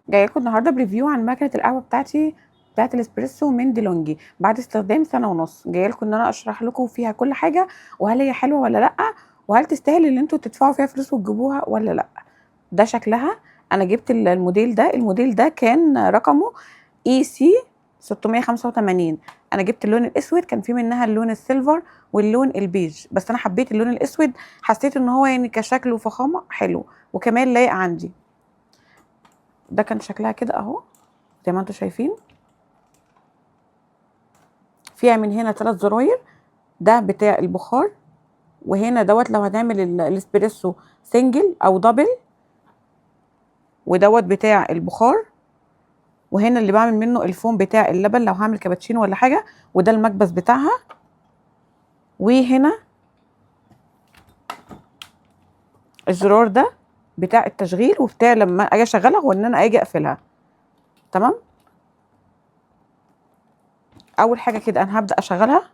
جاية لكم النهارده ب review عن مكنه القهوة بتاعتي بتاعت الاسبريسو من ديلونجي بعد استخدام سنة ونص. جاية لكم ان انا اشرح لكم فيها كل حاجة، وهل هي حلوة ولا لا، وهل تستاهل ان انتوا تدفعوا فيها فلوس وتجيبوها ولا لا. ده شكلها. انا جبت الموديل ده، الموديل ده كان رقمه EC 685. انا جبت اللون الاسود، كان في منها اللون ال silver واللون البيج، بس انا حبيت اللون الاسود، حسيت ان هو يعني كشكل وفخامه حلو وكمان لايق عندي. ده كان شكلها كده اهو زي ما انتم شايفين. فيها من هنا 3 زراير، ده بتاع البخار، وهنا دوت لو هنعمل الاسبريسو single او double، ودوت بتاع البخار، وهنا اللي بعمل منه الفوم بتاع اللبن لو هعمل كابتشينو ولا حاجة، وده المكبس بتاعها. وهنا الزرار ده بتاع التشغيل وبتاع لما اجي اشغلها وان انا اجي اقفلها. تمام. اول حاجة كده انا هبدا اشغلها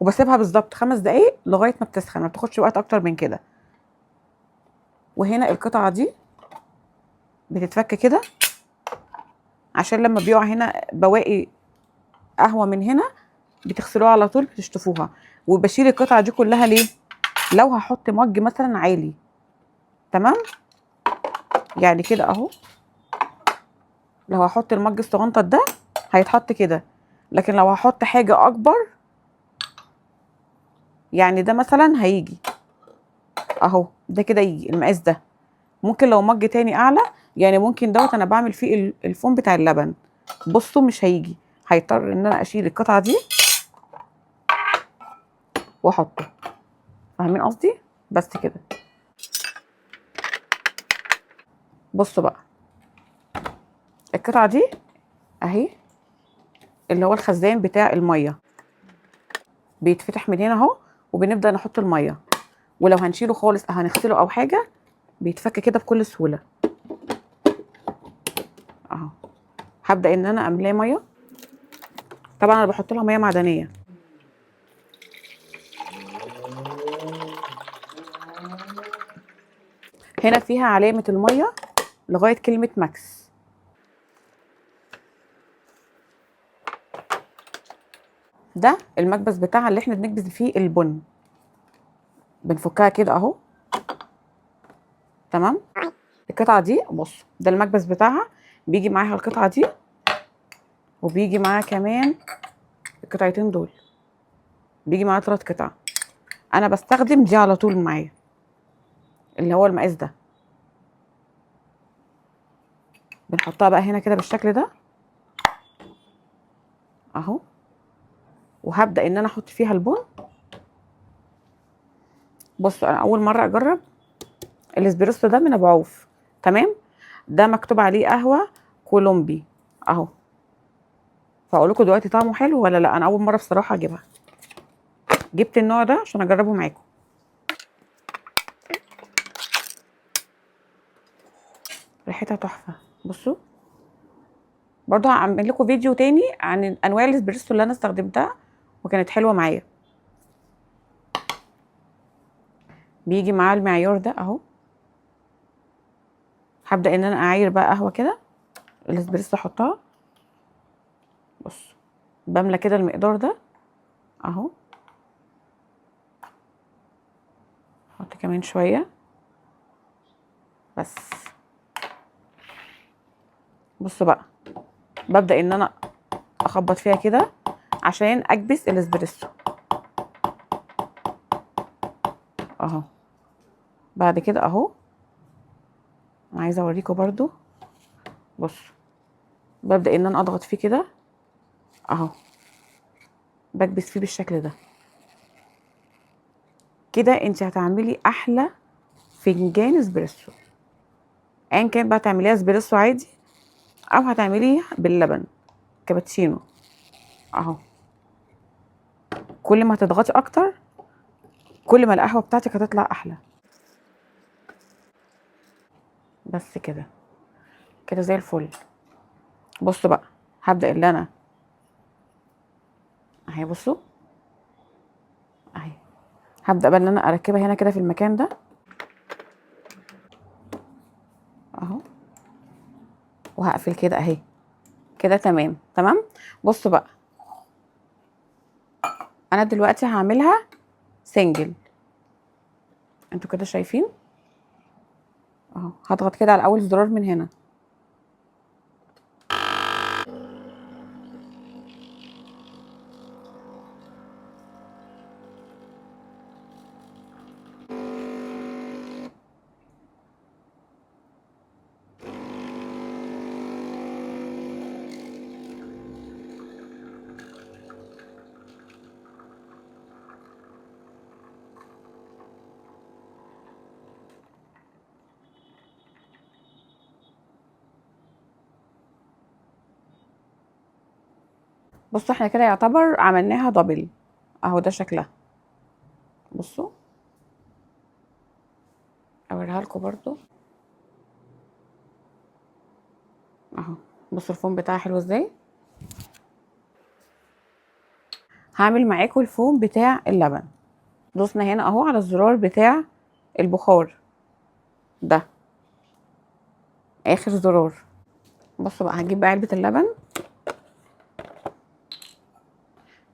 وبسيبها بالظبط 5 دقايق لغاية ما بتسخن، ما بتاخدش وقت اكتر من كده. وهنا القطعة دي بتتفك كده عشان لما بيقع هنا بواقي قهوة من هنا بتغسلوها على طول، بتشطفوها. وبشيل القطعة دي كلها ليه؟ لو هحط مج مثلا عالي، تمام، يعني كده اهو، لو هحط المج الصغنطط ده هيتحط كده، لكن لو هحط حاجة اكبر يعني ده مثلا هيجي اهو، ده كده يجي المقاس ده. ممكن لو مج تاني اعلى، يعني ممكن دوت انا بعمل فيه الفوم بتاع اللبن، بصوا مش هيجي، هيضطر ان انا اشيل القطعة دي واحطه. فاهمين قصدي؟ بس كده. بصوا بقى القطعة دي اهي، اللي هو الخزان بتاع المية، بيتفتح من هنا اهو، وبنبدا نحط المية، ولو هنشيله خالص او هنغسله او حاجة بيتفك كده بكل سهولة اهو. هبدا ان انا املاه مية، طبعا انا بحط لها مية معدنية. هنا فيها علامة المية لغاية كلمة ماكس. ده المكبس بتاعها اللي احنا بنكبس فيه البن، بنفكها كده اهو. تمام. القطعة دي بص، ده المكبس بتاعها، بيجي معاها القطعة دي، وبيجي معاها كمان القطعتين دول، بيجي معاها 3 قطع. انا بستخدم دي على طول معايا اللي هو المقاس ده. بنحطها بقى هنا كده بالشكل ده اهو، وهبدأ ان انا احط فيها البن. بصوا انا اول مرة اجرب الاسبريسو ده من ابو عوف، تمام. ده مكتوب عليه قهوة كولومبي اهو، فاقول لكم دلوقتي طعمه حلو ولا لا. انا اول مرة بصراحة اجيبها، جبت النوع ده عشان اجربه معاكم. ريحتها تحفة. بصوا برضه هعمل لكم فيديو تاني عن انواع الاسبريسو اللي انا استخدمتها وكانت حلوة معايا. بيجي معاه المعيار ده اهو. هبدا ان انا اعاير بقى قهوة كده الاسبريسو احطها. بص بملى كده المقدار ده اهو، احط كمان شوية بس. بصوا بقى ببدا ان انا اخبط فيها كده عشان اكبس الاسبريسو اهو. بعد كده اهو انا عايزه اوريكم برضو. بصوا ببدا ان انا اضغط فيه كده اهو، بكبس فيه بالشكل ده كده. انت هتعملي احلى فنجان اسبريسو، ايا كان بقى تعمليها اسبريسو عادي او هتعمليه باللبن كابتشينو اهو. كل ما هتضغطي اكتر كل ما القهوة بتاعتك هتطلع احلى. بس كده كده زي الفل. بصوا بقى هبدا اللي انا اهي، بصوا اهي، هبدا بقى ان انا اركبها هنا كده في المكان ده اهو. وهقفل كده اهي كده. تمام تمام. بصوا بقى، انا دلوقتي هعملها single. انتوا كده شايفين اهو. هضغط كده على اول زرار من هنا. بصوا احنا كده يعتبر عملناها double اهو، ده شكلها. بصوا اوريها لكم برضو اهو. بصوا الفوم بتاعها حلو ازاي. هعمل معاكم الفوم بتاع اللبن. دوسنا هنا اهو على الزرار بتاع البخار ده، اخر زرار. بصوا بقى هجيب بقى علبة اللبن.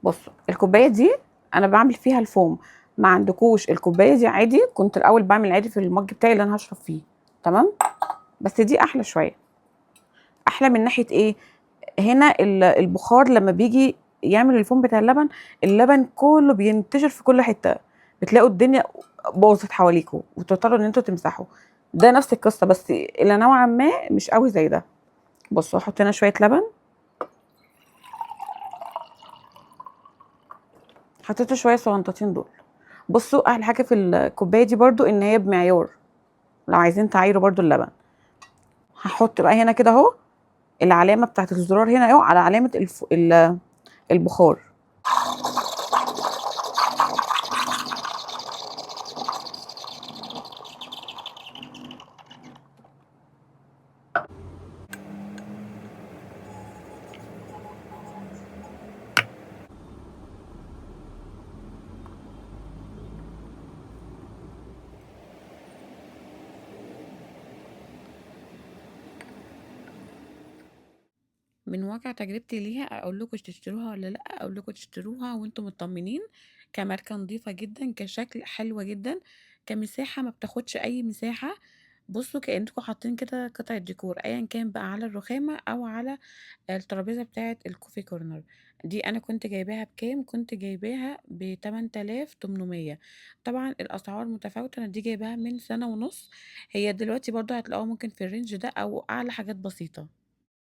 بصوا الكوباية دي انا بعمل فيها الفوم. ما عندكوش الكوباية دي عادي، كنت الاول بعمل عادي في المج بتاعي اللي انا هشرب فيه، تمام؟ بس دي احلى شوية. احلى من ناحية ايه؟ هنا البخار لما بيجي يعمل الفوم بتاع اللبن، اللبن كله بينتشر في كل حتة، بتلاقوا الدنيا باظت حواليكوا وتضطروا ان انتوا تمسحوا. ده نفس القصة بس الى نوعا ما مش قوي زي ده. بصوا هحط هنا شوية لبن، حطيت شوية صغنطتين دول. بصوا احلى حاجة في الكوباية دي برضو ان هي بمعيار، لو عايزين تعايروا برضو اللبن. هحط بقى هنا كده اهو العلامة بتاعت الزرار هنا اهو على علامة البخار. من واقع تجربتي ليها اقول لكم تشتروها ولا لا؟ اقول لكم تشتروها وانتم مطمنين. كماركه نظيفة جدا، كشكل حلوة جدا، كمساحه ما بتاخدش اي مساحة. بصوا كأنكم حاطين كده قطعه ديكور ايا كان بقى على الرخامه او على الترابيزة بتاعه ال coffee corner. دي انا كنت جايباها بكام؟ كنت جايباها ب 8800. طبعا الاسعار متفاوتة، انا دي جايباها من سنة ونص، هي دلوقتي برضو هتلاقوها ممكن في ال range ده او اعلى حاجات بسيطة.